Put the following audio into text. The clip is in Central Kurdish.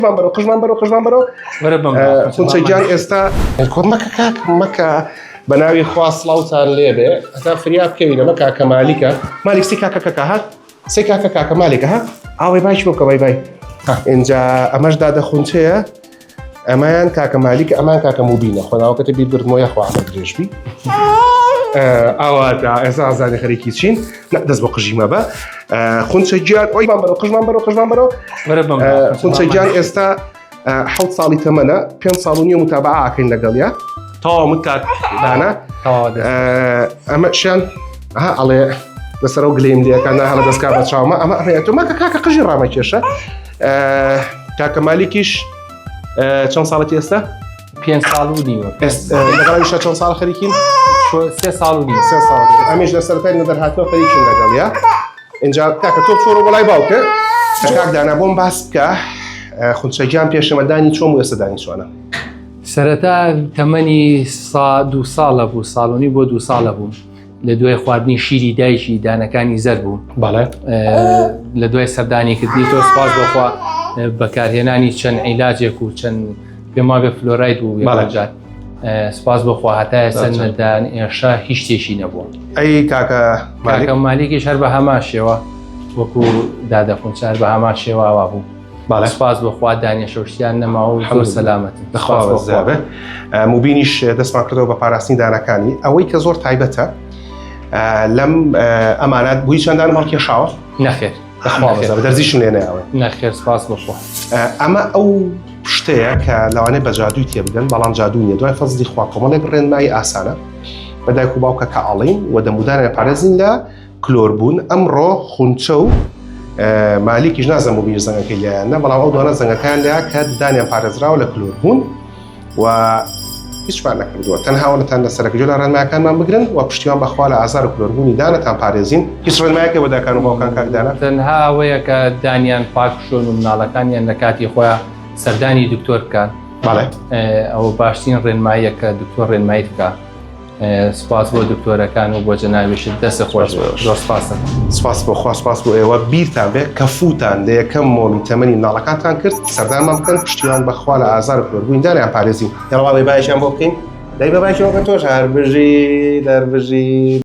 قژمان بەرەو قژمان بەرەو قژمان بەرەو وەرە بەم خونچە گیان ئێستا کۆ مەکە کاک مەکە بە ناوی خوا سڵاوتان لێبێ هەتا فریا بکەوینە مە کاکە مالیکە مالیک سی کاکە کاکە هات سێ کاکە کاکە مالیکە ها ئاوەی باشی بۆ بکە بای بای ئینجا ئەمەش دادە خونچەیە ئەمەیان کاکە مالیک ئەمان کاکە موبینە خۆناوەکەتە بیر بردمەوە یاخوا ئەمە درێژ بی ئاوا تا ئێستا ئازانی خەریکی چین دەست بۆ قژی مەبە خونچە گیان ئۆی بەرەو قژمان بەرەو قژمان بەرەو خونچە گیان ئێستا حەوت ساڵی تەمەنە پێ ساڵ و نیە متابعاکەین لەگەڵیا تەواو متکات دانا ئەمە شیان ها ئەڵێ لەسەر ئەو گلیم لەکان هەڵە دەستکا بە چاومە ئەمە ئەمە تۆ ماکە کاکە قژی ڕامەکێشە کاکە مالیکیش چەند ساڵەتی ئێستا پێ ساڵ و نیوە لەگەڵیشە چەند ساڵ خەریکین سێ ساڵ و نیوە سێ ساڵ ئەمیش لە سەرەتای نەدەرهاتنەوە خەریکین لەگەڵ یا اینجا کاکە تۆ چۆڕۆ بەڵای باوکە کاک دانا بۆم باس بکە خونچەگیان پێشەمەدانی چۆم و ئێستا دانی چۆنە سەرەتا تەمەنی سا دوو ساڵە بوو ساڵۆنی بۆ دوو ساڵە بوو لە دوای خواردنی شیری دایکی دانەکانی زەر بوو بەڵێ لە دوای سەردانیکردنی تۆ سپاس بۆخوا بەکارهێنانی چەند عیلاجێک و چەند پێم وابێ فلۆراید بوو بەڵێ. سپاس بۆخوا هەتا ئێستا نەدان ئێشا هیچ شتێکی نەبووە ئەی کاکە مالیک کاکە مالیکیش هەر بە هەمان شێوە وەکو دادە خونچار بە هەمان شێوە ئاوا بوو بەڵێ. سپاس بۆ خوا دانیشەوشتیان نەما و زۆر سەلامەتن بەخوا سپاس بۆ خوا. بەزیابێ موبینیش دەستمان کردەوە بە پاراستنی دانەکانی ئەوەی کە زۆر تایبەتە لەم ئەمانات بووی چەندان هەڵکێشاوە نەخێر بەخوا بەزیابێ دەرزیشم لێ نایەوە نەخێر سپاس بۆ خوا ئەمە ئەو شتەیە کە لەوانەیە بە جادووی تێبگەن بەڵام جادوو نییە دوای فەزلی خوا کۆمەڵێک ڕێنمایی ئاسانە بە دایک و باوکە کە ئەڵین و دەمودانیان پارێزین لە کلۆر بوون ئەمڕۆ خونچە و مالیکیش نازم بۆ بیر زەنگەکەی لایەن نە بەڵام ئەو دوانە زەنگەکان لە کە ددانیان پارێزراوە لە کلۆر بوون و هیچمان نەکردووە تەنها وەنەتان لەسەر گوێ لە ڕێنمایەکانمان بگرن و پشتیوان بەخوا لە ئازار و کلۆربوونی دانتان پارێزین هیچ ڕێنمایەکە بۆ داکان و باوکان کاک دانا تەنها ئەوەیە کە دانیان پاک بشۆن و مناڵەکانیان لە کاتی خۆیان سەردانی دکتۆر بکەن بەڵێ ئەوە باشترین ڕێنماییە کە دکتۆر ڕێنماییت بکە سپاس بۆ دکتۆرەکان و بۆ جەنابیشت دەست خۆش زۆر سپاسە. سپاس بۆ خوا سپاس بۆ ئێوە بیرتان بێ کە فوتان لە یەکەم مۆمی تەمەنی مناڵەکانتان کرد سەردانمان بکەن پشتیوان بەخوا لە ئازار و کلۆربووین دانیان پارێزین یاڵا بای بایشیان بۆ بکەین دای بە بایشەوە کە تۆش هەر بژی دەر بژی.